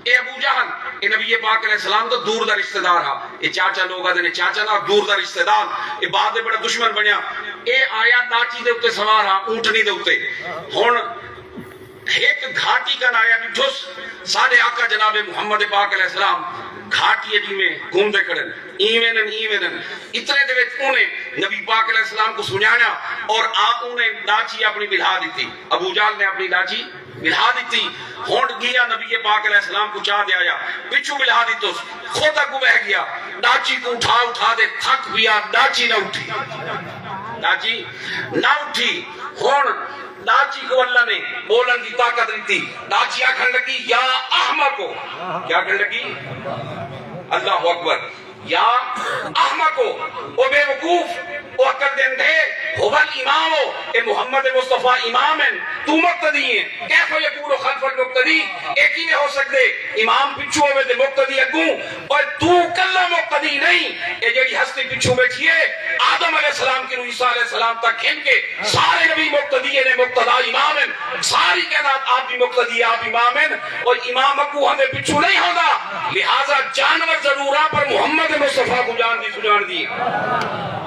اے ابو جہل، اے نبی پاک علیہ السلام دا دور دا رشتہ دار ہا۔ اے چاچا، لوگ آہدے نے چاچا نہ، دور دا رشتہ دار۔ اے بعد دے بڑا دشمن بنیا۔ اے آیا ݙاچی دے اتے سوار ہا، اونٹنی دے اتے۔ ہݨ ہک گھاٹی کن آیا، ݙٹھس ساݙے آقا جناب محمد پاک علیہ السلام گھاٹی جیویں گھومدے کھڑن، ایویں نن، ایویں نن۔ اتنے دے وچ انہیں نبی پاک علیہ السلام کو سنڄاݨیا اور آ انہیں ݙاچی اپݨی ٻلہا ݙتی۔ ابو جہل نے اپݨی ݙاچی ٻلہا ݙتی۔ ہݨ ڳیا نبی پاک علیہ السلام کو چا تے آیا، پچھوں ٻلہا ݙتس، خود اڳوں ٻہہ ڳیا۔ ݙاچی کو اٹھا اٹھا تے تھک پیا، ݙاچی نہ اٹھی۔ ݙاچی نہ اٹھی۔ ہݨ ݙاچی کو اللہ نے ٻولݨ دی طاقت ݙتی۔ ݙاچی آکھݨ لڳی، یا احمقو۔ کیا آکھݨ لڳی؟ اللہ اکبر۔ یا احمقو، او بے وقوف، او عقل دے اندھے، ھو الامام، اے محمد مصطفیٰ امام ہن، توں مقتدی ہیں، کیف یکون خلف المقتدی، اے کیویں ہو سڳدے امام پچھوں ہووے تے مقتدی اڳوں؟ اوئے توں کلھا مقتدی نہیں، اے جیڑھی ہستی پچھوں ٻیٹھی ہے، آدم علیہ السلام کنوں عیسیٰ علیہ السلام تک گھن کے سارے نبی مقتدی نے، مقتدا امام ہن، ساری کائنات آپ دی مقتدی، آپ امام ہن۔ اور امام اڳوں ہوندے پچھوں نہیں ہوندا، لہذا جانور ضرور آ پر محمد مصطفیٰ کو ڄاݨدی سنڄاݨدی۔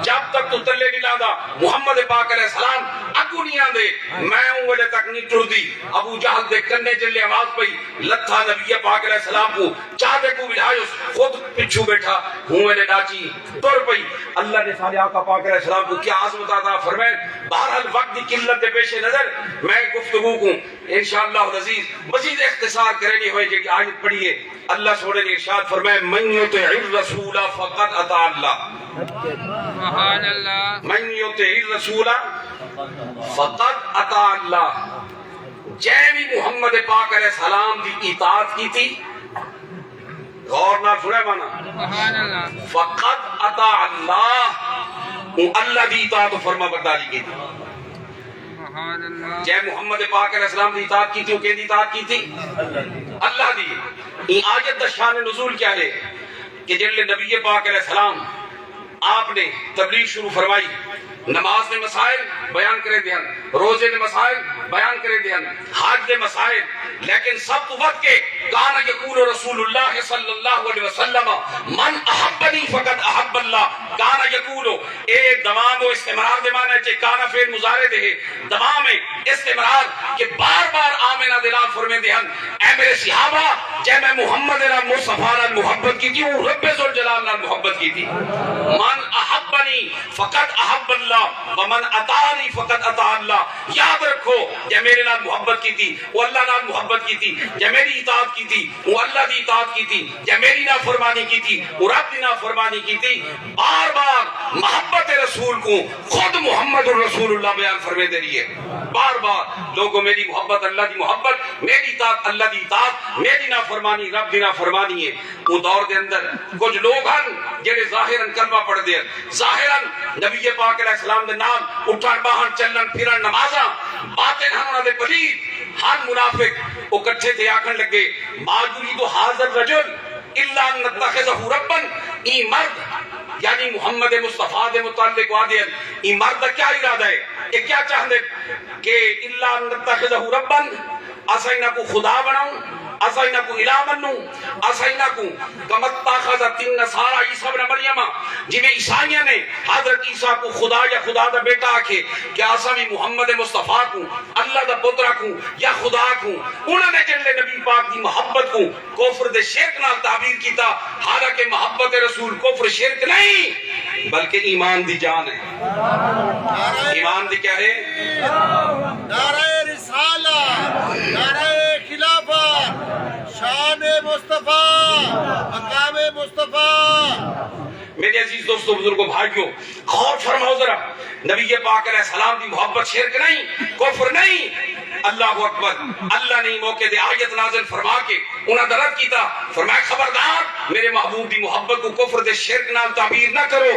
جب تک توں تلے نہیں لہندا، محمد پاک علیہ السلام اڳوں نہیں آندے، میں اوں ویلے تک نہیں ٹردی۔ ابو جہل دے کنے جلے آواز پئی، لتھا نبی پاک علیہ السلام کو چادے کو ولایوس، خود پچھوں ٻیٹھا، ہوں ویلے ݙاچی ٹر پئی۔ اللہ نے سارے آقا پاک علیہ السلام کو کیا عظمت عطا فرمائے۔ بہرحال وقت دی قلت دے پیش نظر میں گفتگو کو انشاءاللہ العزیز مزید اختصار کرینی ہوئے جیڑھی آیت پڑھی ہے۔ اللہ سونے نے ارشاد فرمایا، من یطع الرسول فقد اطاع اللہ۔ سبحان اللہ۔ من یطع الرسول فقد اطاع اللہ۔ جے وی محمد پاک علیہ السلام دی اطاعت کیتی، غور نال سݨے مانا۔ سبحان اللہ۔ فقد اطاع اللہ، اوں اللہ دی اطاعت و فرما برداری کیتی۔ سبحان اللہ۔ جے محمد پاک علیہ السلام دی اطاعت کیتی، اوں کیندی اطاعت کیتی؟ اللہ دی۔ ایں آیت دا شان نزول کیا ہے کہ جیڑھے نبی پاک علیہ السلام آپ نے تبلیغ شروع فرمائی، نماز دے مسائل بیان کریندے ہن، روزے دے مسائل بیان کریندے ہن، حج دے مسائل، لیکن سب توں ودھ کے کان یقول رسول اللہ صلی اللہ علیہ وسلم، من احب فقد احب اللہ، کان یقول، اے دوام و استمرار دے معنی چ، کان فعل مضارع دے ہے، دوام ہے، استمرار، کہ بار بار آمنہ دے نال فرمیندے ہن، اے میرے صحابہ، جے میں محمد نال مصطفیٰ نال محبت کیتی، او رب ذوالجلال نال محبت کیتی۔ من احبنی فقد احب اللہ، ومن اطاعنی فقد اطاع اللہ۔ یاد رکھو، جے میرے نال محبت کیتی، او اللہ نال محبت کیتی، جے میری اطاعت کیتی، او اللہ دی اطاعت کیتی، جے میری نافرمانی کیتی، او رب دی نافرمانی کیتی۔ بار بار محبت رسول کوں خود محمد الرسول اللہ بیان فرمیندے رہیے۔ بار بار، لوگو، میری محبت اللہ دی محبت، میری اطاعت اللہ دی اطاعت، میری نافرمانی رب دی نافرمانی ہے۔ اوں دور دے اندر کجھ لوگ ہن جڑے ظاہراً کلمہ پڑھدے ہن، ظاہراً نبی پاک علیہ السلام دے نال اٹھݨ ٻہݨ، چلݨ پھرݨ، نمازاں، باطن ہن انہاں دے پلید، ہن منافق۔ او کٹھے تھے آکھݨ لڳے، ما یرید ھذا الرجل الا ان نتخذہ ربا، ایں مرد، یعنی محمد مصطفیٰ دے متعلق آہدے ہن، ایں مرد دا کیا ارادہ ہے؟ اے کیا چاہندے کہ الا ان نتخذہ ربا، اساں انہاں کوں خدا بݨاؤں، اساں انہاں کوں الہ منوں، اساں انہاں کوں کما اتخذت النصاری عیسی ابن مریم، جویں عیسائیاں نے حضرت عیسیٰ کوں خدا یا خدا دا بیٹا آکھے، کیا اساں وی محمد مصطفیٰ کوں اللہ دا پتر آکھوں یا خدا آکھوں؟ انہاں نے جیڑھلے نبی پاک دی محبت کوں کفر دے شرک نال تعبیر کیتا، حالانکہ محبت رسول کفر شرک نہیں، بلکہ ایمان دی جان ہے۔ ایمان دی کیا ہے؟ نعرہ رسالت، نعرہ خلافت، شان مصطفیٰ، مقام مصطفیٰ۔ میرے عزیز دوستو، بزرگو، بھائیو، غور فرماؤ ذرا، نبی پاک علیہ السلام دی محبت شرک نہیں، کفر نہیں۔ اللہ اکبر۔ اللہ نے موقع دے آیت نازل فرما کے انہاں دا رد کیتا، فرمایا، خبردار، میرے محبوب دی محبت کوں کفر دے شرک نال تعبیر نہ کرو،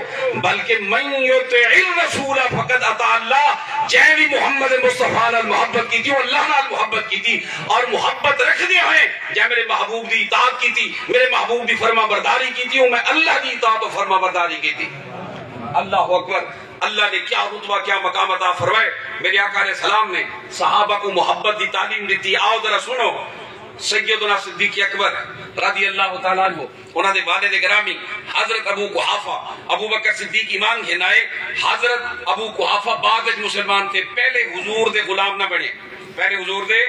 بلکہ من یطع الرسول فقد اطاع اللہ، جیں وی محمد مصطفیٰ نال محبت کیتی، او اللہ نال محبت کیتی، اور محبت رکھدے ہوئے جیں میرے محبوب دی اطاعت کیتی، میرے محبوب دی فرما برداری کیتی، او میں اللہ دی اطاعت و فرما برداری کیتی۔ اللہ اکبر۔ اللہ نے کیا رتبہ، کیا مقام عطا فرمائے۔ میرے آقا علیہ السلام نے صحابہ کوں محبت دی تعلیم ݙتی۔ آؤ ذرا سݨو، سیدنا صدیق اکبر رضی اللہ تعالیٰ عنہ، انہاں دے والد گرامی حضرت ابو قحافہ، ابو بکر صدیق ایمان گھن آئے۔ حضرت ابو قحافہ بعد وچ مسلمان تھے، پہلے حضور دے غلام نہ بݨے، پہلے حضور دے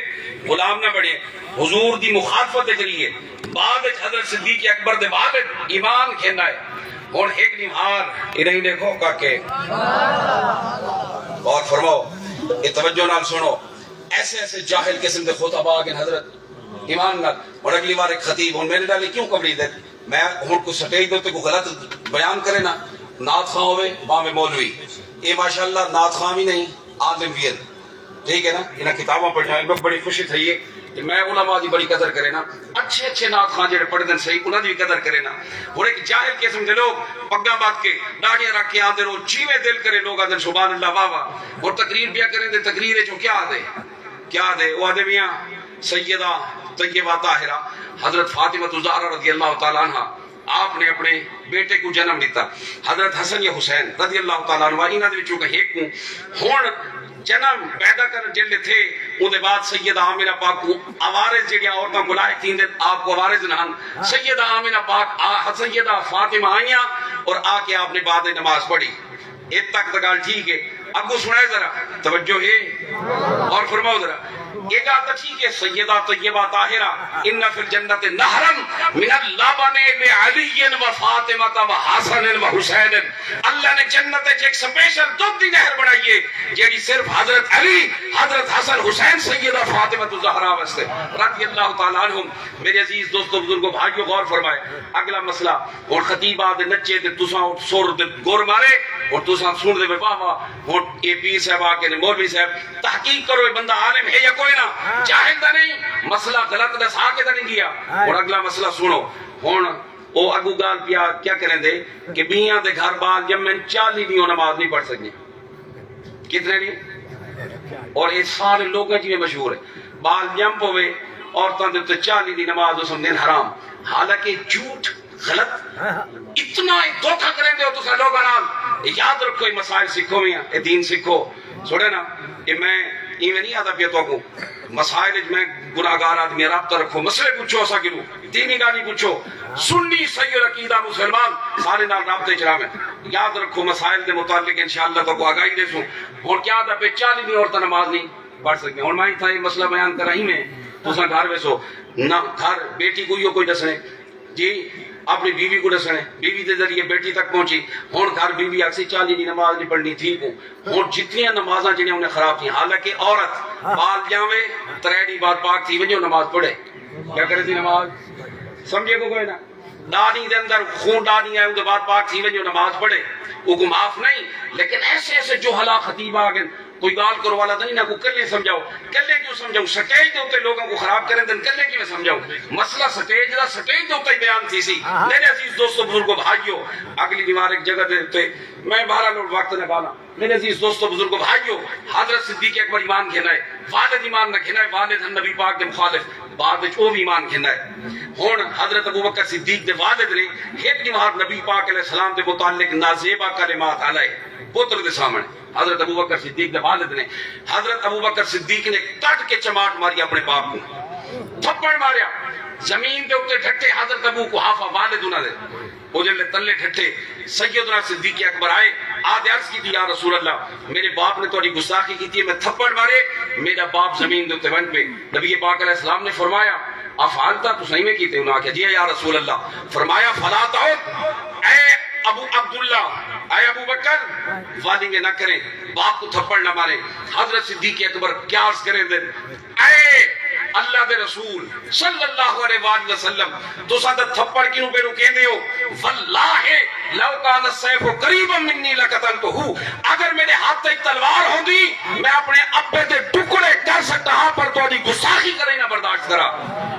غلام نہ بݨے، حضور دی مخالفت دے ذریعے بعد وچ حضرت صدیق اکبر دے والد ایمان گھن آئے۔ ہݨ ہک ݙینہوار، ادھر ہی ݙیکھو کاکے، غور فرماؤ، اے توجہ نال سݨو، ایسے ایسے جاہل قسم دے خطباء آ ڳئے حضرت، ایمان نال۔ ہݨ اڳلی وار ہک خطیب، ہݨ میݙے نال کیوں کبڑی دے؟ میں ہݨ کوئی سٹیج دے اتے کوئی غلط بیان کرے نا، نعت خواں ہووے، بھانویں مولوی، اے ماشاءاللہ نعت خواں وی نہیں، عالم وی ہن۔ ٹھیک ہے نا؟ انہاں کتاباں پڑھیاں، میکوں بڑی خوشی تھئی ہے کہ میں علماء دی بڑی قدر کرینا، اچھے اچھے نعت خواں جیڑھے پڑھدن صحیح، انہاں دی وی قدر کرینا۔ ہݨ ہک جاہل قسم دے لوگ پڳاں ٻدھ کے، ݙاڑھیاں رکھ کے آندن، او جیویں دل کرے لوگ آندن، سبحان اللہ، واہ واہ۔ ہݨ تقریر پیا کریندے، تقریر وچ او کیا آہدے؟ کیا آہدے؟ او آہدے میاں سیدہ طیبہ طاہرہ حضرت فاطمہ الزہرا رضی اللہ تعالیٰ عنہا آپ نے اپݨے بیٹے کوں جنم ݙتا، حضرت حسن یا حسین رضی اللہ تعالیٰ عنہ، انہاں دے وچوں کہیں ہک کوں۔ ہݨ جنم پیدا کرݨ جیڑھلے تھئے، اوندے بعد سیدہ آمنہ پاک کوں عوارض، جیڑھیاں عورتاں کوں لائق تھیندن، آپ کوں عوارض نہ ہن۔ سیدہ آمنہ پاک آ، سیدہ فاطمہ آئیاں اور آ کے آپ نے بعد نماز پڑھی۔ اتھ تک تاں ڳالھ ٹھیک ہے، اڳوں سݨائے ذرا، توجہ ہے؟ غور فرماؤ ذرا۔ اے ڳالھ تاں ٹھیک ہے، سیدہ طیبہ طاہرہ، ان فی الجنت نہرا من اللبن لعلی و فاطمہ و حسن و حسین، اللہ نے جنت وچ ہک سپیشل دودھ دی نہر بݨائی ہے، جیڑھی صرف حضرت علی، حضرت حسن حسین، سیدہ فاطمہ الزہرا واسطے رضی اللہ تعالیٰ عنہم۔ میرے عزیز دوستو، بزرگو، بھائیو، غور فرمائے۔ اڳلا مسئلہ، ہݨ خطیب آہدے نچے تے تساں اٹھ سر تے گر مارے، ہݨ تساں سݨدے پئے واہ واہ، ہݨ اے پیر صاحب آ کے نے، مولوی صاحب، تحقیق کرو، اے بندہ عالم ہے یا کوئی نہ، جاہل تاں نہیں، مسئلہ غلط ݙسا کے تاں نہیں ڳیا۔ ہݨ اڳلا مسئلہ سݨو۔ ہݨ او اڳوں ڳالھ پیا کیا کریندے کہ ٻیاں دے گھر ٻال ڄمن، چالیہہ ݙینہہ نماز نہیں پڑھ سڳدے۔ کتنے ݙینہہ؟ اور اے سارے لوکاں چ وی مشہور ہے، ٻال ڄم پوے، عورتاں دے اتے چالیہہ دی نماز او سمجھدن حرام، حالانکہ جھوٹ، غلط۔ اتنا ہی دھوکا کریندے ہو تساں لوکاں نال۔ یاد رکھو، اے مسائل سکھو وی، اے دین سکھو۔ سݨے نا، اے میں ایویں نہیں آہدا پیا تہاکوں۔ مسائل اچ میں گناہگار آدمی ہاں، رابطہ رکھو، مسئلے پچھو اساں کنوں، دینی ڳالھیں پچھو۔ سنی صحیح العقیدہ مسلمان سارے نال رابطے اچ رہویں۔ یاد رکھو، مسائل دے متعلق انشاءاللہ تہاکوں آگاہی ݙیسوں۔ ہݨ کیا آہدا پئے، چالیہہ ݙینھ عورتاں نماز نہیں پڑھ سڳدیاں۔ ہݨ میں اتھاں اے مسئلہ بیان کراں، ایویں تساں گھر ویسو نہ، گھر بیٹی کوں ایہو کجھ ݙسݨے۔ جی، اپݨی بیوی کوں ݙسݨے، بیوی دے ذریعے بیٹی تک پہنچی۔ ہݨ گھر بیوی آکھسی، چالیہہ دی نماز نہیں پڑھنی تھی کوں۔ ہݨ جتنیاں نمازاں جڑیاں انہیں خراب تھیاں، حالانکہ عورت بال ڄاوے، ترے ݙینھ بعد پاک تھی ونڄے، او نماز پڑھے۔ کیا کرے تھی نماز؟ سمجھے کو کوئی نہ؟ ݙاہ ݙینھ دے اندر خون ݙاہ ݙینھ آئے، اوں دے بعد پاک تھی ونڄے، او نماز پڑھے، اوکوں معاف نہیں۔ لیکن ایسے ایسے جہلا خطیب آ ڳئے، کوئی ڳالھ کرو والا تاں نہیں، نہ کو کلھے سمجھاؤ۔ کلھے کیوں سمجھاؤ؟ سٹیج دے اتے لوگاں کوں خراب کریندن، کلھے کیویں سمجھاؤ؟ مسئلہ سٹیج دا سٹیج دے اتے ہی بیان تھیسی۔ میرے عزیز دوستو، بزرگو، بھائیو، اڳلی ݙینہوار ہک جگہ دے اتے میں بہرحال ہݨ وقت نہ ڳالاں۔ میرے عزیز دوستو، بزرگو، بھائیو، حضرت صدیق اکبر ایمان گھن آئے، والد ایمان نہ گھن آئے، والد ہن نبی پاک دے مخالف، بعد وچ او وی ایمان گھن آئے۔ ہݨ حضرت ابوبکر صدیق دے والد نے ہک ݙینہوار نبی پاک علیہ السلام دے متعلق نازیبا کلمات آلائے پتر دے سامݨے۔ حضرت ابوبکر صدیق دے والد نے، حضرت ابوبکر صدیق نے کٹ کے چماٹ ماری اپݨے باپ کوں، تھپڑ ماریا، زمین دے اتے ڈھٹے حضرت ابو قحافہ والد انہاں دے۔ او جلے تلے ڈھٹے، سیدنا صدیق اکبر آئے، آ تے عرض کیتی، یا رسول اللہ، میرے باپ نے تہاݙی گستاخی کیتی ہے، میں تھپڑ مارے، میرا باپ زمین دے اتے ونڄ پئے۔ نبی پاک علیہ السلام نے فرمایا، افعلت، تساں ایویں کیتے؟ انہاں آکھیا، جی یا رسول اللہ۔ فرمایا، فلا تعد، اے ابو عبداللہ، اے ابو بکر، ول ایویں نہ کریں، باپ کوں تھپڑ نہ ماریں۔ حضرت صدیق اکبر کیا عرض کریندن، اے اللہ دے رسول صلی اللہ علیہ وآلہ وسلم، تساں تاں تھپڑ کنوں پئے روکیندے ہو، واللہ لو کان السیف قریبا منی لقتلتہ، اگر میݙے ہتھ وچ تلوار ہوندی، میں اپݨے ابے دے ٹکڑے کر سڳدا ہاں، پر تہاݙی گستاخی کدے نہ برداشت کراں۔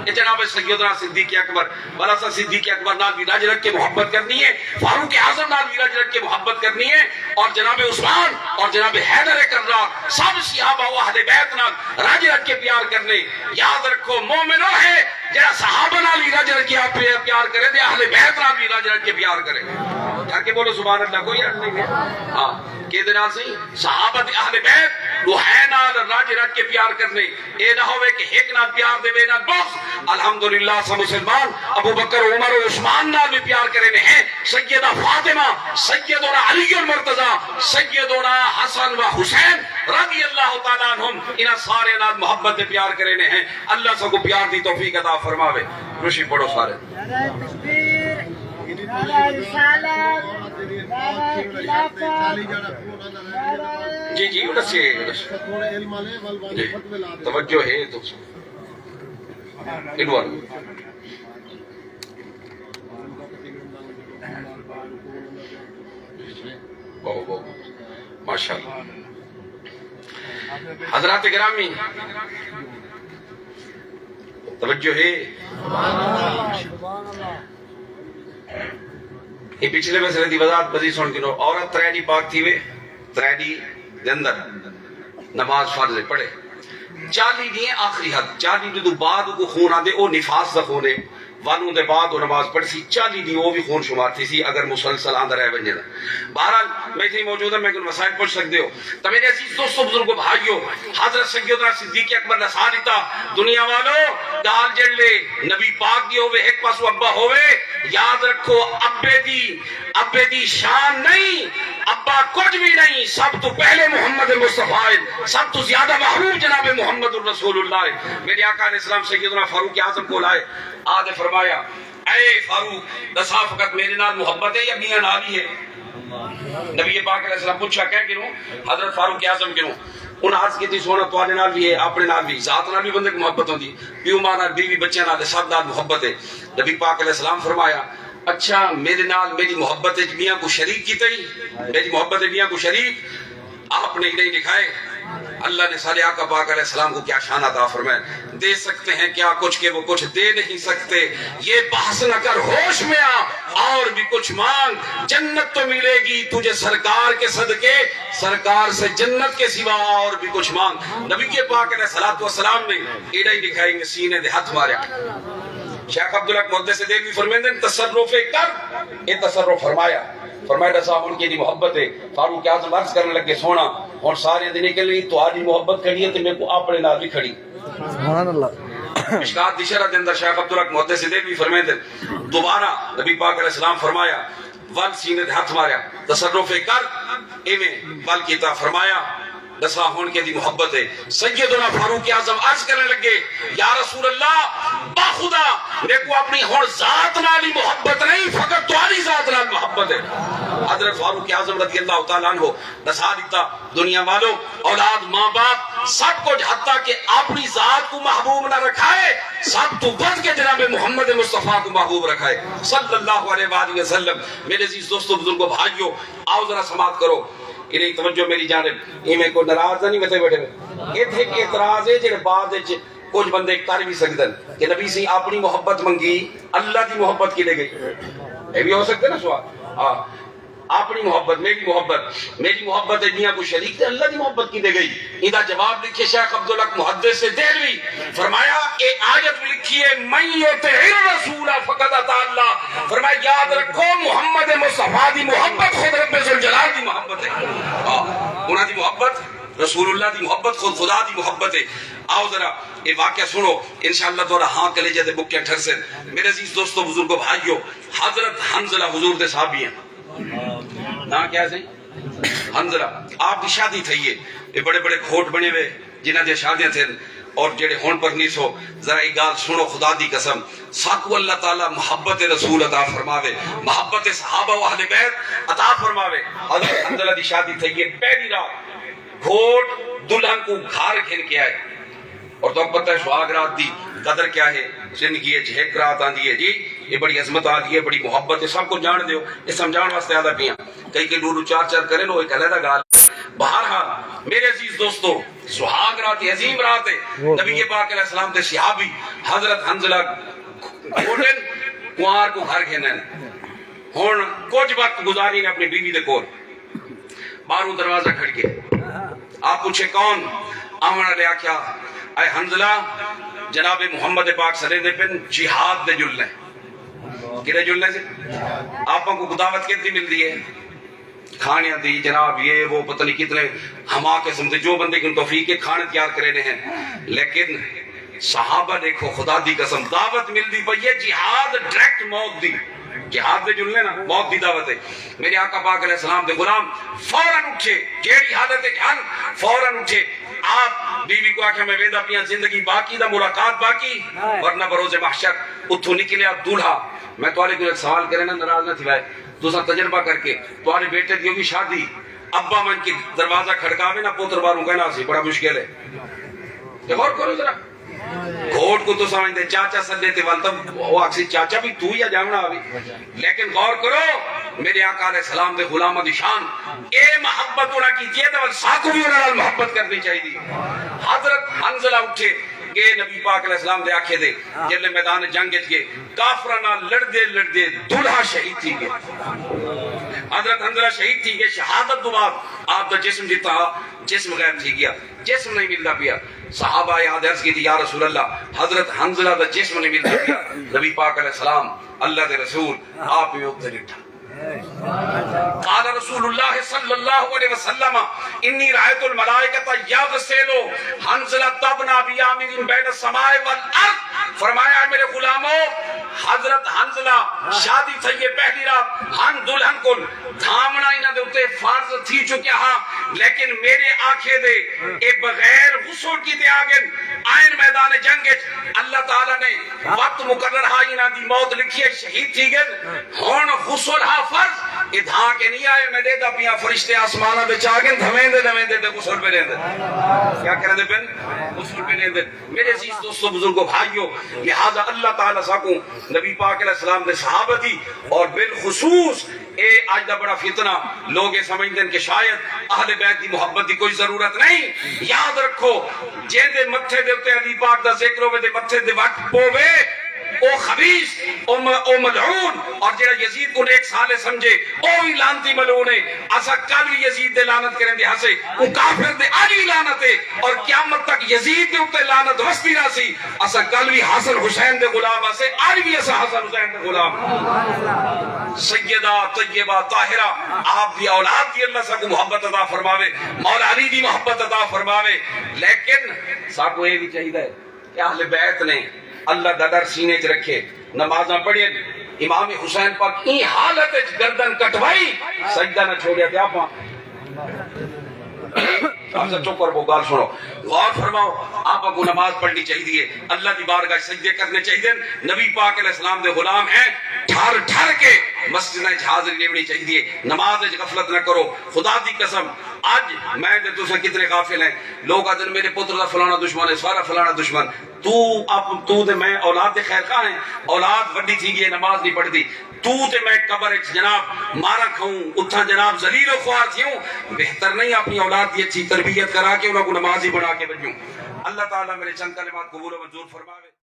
اے جناب سیدنا صدیق اکبر، بھلا اساں صدیق اکبر نال وی رڄ رڄ کے محبت کرنی ہے، فاروق اعظم نال وی رڄ رڄ کے محبت کرنی ہے، اور جناب عثمان اور جناب حیدر کرار، سب صحابہ و اہل بیت نال رڄ رڄ کے پیار کرنے۔ یاد رکھو، مومن او ہے جڑا صحابہ نال وی رڄ رڄ کے آپ پیار کرے تے اہل بیت نال وی رڄ رڄ کے پیار کرے۔ ڈھک کے بولو سبحان اللہ، کوئی عرض نہیں ہے۔ ہاں، کیندے نال سہی؟ صحابہ تے اہل بیت ݙوہیں نال رڄ رڄ کے پیار کرنے۔ اے نہ ہووے کہ ہک نال پیار تے ٻئے نال بغض۔ الحمدللہ، اساں مسلمان ابو بکر، عمر و عثمان نال وی پیار کریندے ہیں، سیدہ فاطمہ، سیدنا علی المرتضی، سیدنا حسن و حسین رضی اللہ تعالیٰ عنہم، انہاں سارے نال محبت تے پیار کریندے ہیں۔ اللہ ساکوں پیار دی توفیق عطا فرماوے۔ رشی پڑھو سارے۔ نعرہ تکبیر، نعرہ رسالت، نعرہ خلافت، نعرہ جی، جی، او ݙسے، او ݙسے۔ جی، توجہ ہے تو۔ انور۔ بہت، بہت۔ ماشاءاللہ۔ حضرات گرامی، توجہ ہے۔ اے پچھلے مسئلے دی وضاحت مزید سݨ گھنو۔ عورت ترے ݙینھ پاک تھیوے، ترے ݙینھ دے اندر نماز فرض ہے، پڑھے۔ چالیہہ ݙینھ آخری حد، چالیہہ ݙینھ توں بعد کوں خون آندے، او نفاس دا خون ہے۔ ول اوں دے بعد او نماز پڑھسی، چالیہہ ݙینھ او وی خون شمار تھیسی، اگر مسلسل آندا رہ ونڄے تاں۔ بہرحال، میں اتھے ہی موجود ہاں، میں کوں مسائل پچھ سڳدے ہو۔ تاں میرے عزیز دوستو، بزرگو، بھائیو، حضرت سیدنا صدیق اکبر نسا ݙتا۔ دنیا والو، ڳالھ جیڑھے نبی پاک دی ہووے، ہک پاسوں ابا ہووے، یاد رکھو، ابے دی، ابے دی شان نہیں، ابا کجھ وی نہیں، سب توں پہلے محمد مصطفیٰ ہے، سب توں زیادہ محبوب جناب محمد الرسول اللہ ہے۔ میرے آقا علیہ السلام سیدنا فاروق اعظم کول آئے، آ تے فرمایا، اے فاروق، ݙسا فقط میݙے نال محبت ہے یا ٻیاں نال وی ہے؟ نبی پاک علیہ السلام پچھا، کہیں کنوں؟ حضرت فاروق اعظم کنوں۔ انہاں عرض کیتی، سوہݨا، تہاݙے نال وی ہے، اپݨے نال وی، ذات نال وی بندے کوں محبت ہوندی، پیو ماں نال، بیوی بچیاں نال، سب نال محبت ہے۔ نبی پاک علیہ السلام فرمایا، اچھا، میݙے نال میݙی محبت وچ ٻیاں کوں شریک کیتے ہی؟ میݙی محبت وچ ٻیاں کوں شریک؟ آپ نے ادھر ہی لکھا ہے، اللہ نے سارے آقا پاک علیہ السلام کو کیا شان عطا فرمائے۔ دے سکتے ہیں کیا کچھ کہ وہ کچھ دے نہیں سکتے، یہ بحث نہ کر، ہوش میں آ، اور بھی کچھ مانگ، جنت تو ملے گی تجھے سرکار کے صدقے، سرکار سے جنت کے سوا اور بھی کچھ مانگ۔ نبی پاک علیہ الصلوۃ والسلام نے ایݙا ہی لکھا ہے کہ سینے دے ہتھ ماریا۔ شیخ عبدالحق محدث دہلوی فرمیندن، تصرف کر، اے تصرف فرمایا۔ فرمایا، ݙسا ہݨ کیندی محبت ہے؟ فاروق اعظم عرض کرݨ لڳے، سوہݨا، ہݨ ساریاں دی نکل ڳئی، تہاݙی محبت کھڑی ہے تے میکوں اپݨے نال وی کھڑی۔ سبحان اللہ۔ مشکات دی شرح دے اندر شیخ عبدالحق محدث دہلوی فرمیندن، دوبارہ نبی پاک علیہ السلام فرمایا، ول سینے تے ہتھ ماریا، تصرف کر، ایویں ول کیتا۔ فرمایا، ݙسا ہݨ کیندی محبت ہے؟ سیدنا فاروق اعظم عرض کرݨ لڳے، یا رسول اللہ، بخدا، میکوں اپݨی ہݨ ذات نال ہی محبت نہیں، فقط تہاݙی ذات نال محبت ہے۔ حضرت فاروق اعظم رضی اللہ تعالیٰ عنہ ݙسا ݙتا۔ دنیا والو، اولاد، ماں باپ، سب کجھ، حتیٰ کہ اپݨی ذات کوں محبوب نہ رکھائے، سب توں ودھ کے جناب محمد مصطفیٰ کوں محبوب رکھائے، صلی اللہ علیہ وآلہ وسلم۔ میرے عزیز دوستو، بزرگو، بھائیو، آؤ ذرا سماعت کرو۔ انہیں توجہ میری جانب، ایویں کوئی ناراض نہ نہیں ویندے ٻیٹھے۔ اتھے ہک اعتراض ہے جیڑھے بعد وچ کجھ بندے کر وی سڳدن کہ نبی سئیں اپݨی محبت منگی، اللہ دی محبت کیݙے ڳئی؟ اے وی ہو سڳدے نا سوال۔ ہاں، اپݨی محبت، میری محبت، میری محبت ہے ٻیاں کوں شریک، تے اللہ دی محبت کیݙے ڳئی؟ ایندا جواب لکھے شیخ عبدالحق محدث دہلوی، فرمایا، اے آیت لکھی ہے، من یطع الرسول فقد اطاع اللہ۔ فرمایا، یاد رکھو، محمد مصطفیٰ دی محبت خود رب ذوالجلال دی محبت ہے۔ ہاں، انہاں دی محبت، رسول اللہ دی محبت خود خدا دی محبت ہے۔ آؤ ذرا اے واقعہ سنو، انشاءاللہ تہاݙا ہاں کلیجے دے بکے ٹھرسن۔ میرے عزیز دوستو، بزرگو، بھائیو، حضرت حنظلہ حضور دے صحابی ہیں۔ ناں کیا ہے سئیں؟ حنظلہ۔ آپ دی شادی تھئی ہے۔ اے بڑے بڑے گھوٹ بݨے ہوئے، جنہاں دیاں شادیاں تھین، اور جیڑھے ہݨ پرنیس ہو، ذرا اے ڳالھ سݨو، خدا دی قسم، ساکوں اللہ تعالیٰ محبت رسول عطا فرماوے، محبت صحابہ و اہل بیت عطا فرماوے۔ حضرت حنظلہ دی شادی تھئی ہے، پہلی رات گھوٹ دلہن کوں گھر گھن کے آئے۔ اور تہاکوں پتہ ہے سہاگ رات دی قدر کیا ہے؟ زندگی اچ ہک رات آندی ہے جی، اے بڑی عظمت آندی ہے، بڑی محبت ہے، سب کجھ ڄاݨدے ہو، اے سمجھاوݨ واسطے آندا پیاں۔ کئی کئی ݙو ݙو چار چار کرن، او ہک علیحدہ ڳالھ ہے۔ بہرحال، میرے عزیز دوستو، سہاگ رات ہے، عظیم رات ہے۔ نبی پاک علیہ السلام دے صحابی حضرت حنظلہ گھوٹن کنوار کوں گھر گھنن۔ ہݨ کجھ وقت گزاری نے اپݨی بیوی دے کول۔ ٻاہروں دروازہ کھڑکے۔ آپ پچھے، کون؟ آوݨ والے آکھیا، اے حنظلہ، جناب محمد پاک سݙیندے پن، جہاد دے جلنے۔ کیڑھے جلنے سے؟ آپاں کوں دعوت کیندی ملدی ہے؟ کھاݨیاں دی، جناب، یہ وہ پتہ نہیں کتنے ہما قسم دے، جو بندے کوں توفیق ہے، کھاݨے تیار کریندے ہیں۔ لیکن صحابہ ݙیکھو، خدا دی قسم، دعوت ملدی پئی ہے جہاد، ڈائریکٹ موت دی۔ جہاد دے جلنے نا، موت دی دعوت ہے۔ میرے آقا پاک علیہ السلام دے غلام فوراً اٹھے، جیڑھی حالت وچ ہن، فوراً اٹھے۔ آپ بیوی کوں آکھیا، میں ویندا پیاں، زندگی باقی، دا ملاقات باقی، ورنہ بروز محشر۔ اتھوں نکلیا دولہا۔ میں تہاݙے کوں ہک سوال کرینداں، ناراض نہ تھیوے، تساں تجربہ کر کے، تہاݙے بیٹے دی ہووی شادی، ابا ونڄ کے دروازہ کھڑکاوے نا، پتر ٻاہروں کہنا سی، بڑا مشکل ہے۔ تے غور کرو ذرا۔ گھوٹ کوں تساں ونڄدے چاچا سݙے تے ول تاں او آکھسی، چاچا بھی تو یا ڄاوݨا آوی۔ لیکن غور کرو، میرے آقا علیہ السلام دے غلاماں دی شان، اے محبت انہاں کیتی ہے تے ول ساکوں بھی انہاں نال محبت کرنی چاہیدی۔ حضرت حنظلہ اٹھے، گئے نبی پاک علیہ السلام دے آکھے دے، جیڑھے میدان جنگ وچ گئے، کافراں نال لڑدے لڑدے دولہا شہید تھی ڳئے۔ حضرت حنظلہ شہید تھی ڳئے، شہادت توں بعد آپ دا جسم جتھاں ہا، جسم غائب تھی ڳیا، جسم نہیں ملدا پیا۔ صحابہ آئے، عرض کیتی، یا رسول اللہ، حضرت حنظلہ دا جسم نہیں ملدا پیا۔ نبی پاک علیہ السلام، اللہ دے رسول، آپ ہی اتھے ݙٹھا۔ قال رسول اللہ صلی اللہ علیہ وسلم، انی رأیت الملائکۃ یغسل حنظلۃ ابن ابی عامر بین السماء والارض۔ فرمایا، اے میرے غلامو، حضرت حنظلہ شادی تھئی ہے پہلی رات، ہن دلہن کول، دھاوݨا انہاں دے اتے فرض تھی چکیا ہا، لیکن میرے آکھے دے اے بغیر غسل کیتے آ ڳن۔ آئن میدان جنگ وچ، اللہ تعالیٰ نے وقت مقرر ہا، انہاں دی موت لکھی ہے، شہید تھی ڳن۔ ہݨ غسل ہا فرض، اے دھا کے نہیں آئے، میں ݙیہدا پیاں، فرشتے آسماناں وچ آ ڳن، دھویندے دھویندے تے غسل پئے ݙیندے۔ کیا کریندے پن؟ غسل پئے ݙیندے۔ میرے عزیز دوستو، بزرگو، بھائیو، لہذا اللہ تعالیٰ ساکوں نبی پاک علیہ السلام دے صحابہ دی، اور بالخصوص اے اڄ دا بڑا فتنہ، لوگ اے سمجھدن کہ شاید اہل بیت دی محبت دی کوئی ضرورت نہیں۔ یاد رکھو، جیندے متھے دے اتے علی پاک دا ذکر ہووے تے متھے دے وٹ پووے، او خبیث، او م-، او ملعون، اور جیڑھا یزید کوں نیک صالح سمجھے، او وی لعنتی ملعون ہے۔ اساں کل وی یزید دے لعنت کریندے ہاسے، او کافر دے اڄ وی لعنت ہے، اور قیامت تک یزید دے اتے لعنت وسدی رہسی۔ اساں کل وی حسن حسین دے غلام ہاسے، اڄ وی اساں حسن حسین دے غلام۔ سیدہ طیبہ طاہرہ، آپ دی اولاد دی اللہ ساکوں محبت عطا فرماوے، مولا علی دی محبت عطا فرماوے، لیکن ساکوں اے وی چاہیدا ہے کہ اہل بیت نے اللہ دا ڈر سینے چ رکھے، نمازاں پڑھین۔ امام حسین پاک ایں حالت وچ گردن کٹوائی، سجدہ نہ چھوڑیا تے آپاں۔ آپ سے چپ کر وہ گال سنو، غور فرماؤ۔ آپ کو نماز پڑھنی چاہیے، اللہ دی بارگاہ سجدے کرنے چاہیے۔ نبی پاک علیہ السلام دے غلام ہیں، ٹھر ٹھر کے مسجد وچ حاضری لیونی چاہیے۔ نماز وچ غفلت نہ کرو، خدا دی قسم۔ اج میں تے تساں کتنے غافل ہیں، لوگ آدھے میرے پتر دا فلانا دشمن ہے، سارا فلانا دشمن۔ تو اپ، تو تے میں اولاد دے خیر خواہ ہیں، اولاد وڈی تھی گئی ہے، نماز نہیں پڑھدی۔ تو تے میں قبر اچ جناب مارا کھاؤں، اتھاں جناب ذلیل و خوار تھیوں، بہتر نہیں اپنی اولاد دی اچھی تربیت کرا کے انہاں کو نمازی بنا کے بھیجوں۔ اللہ تعالیٰ میرے چند کلمات قبول و منظور فرماوے۔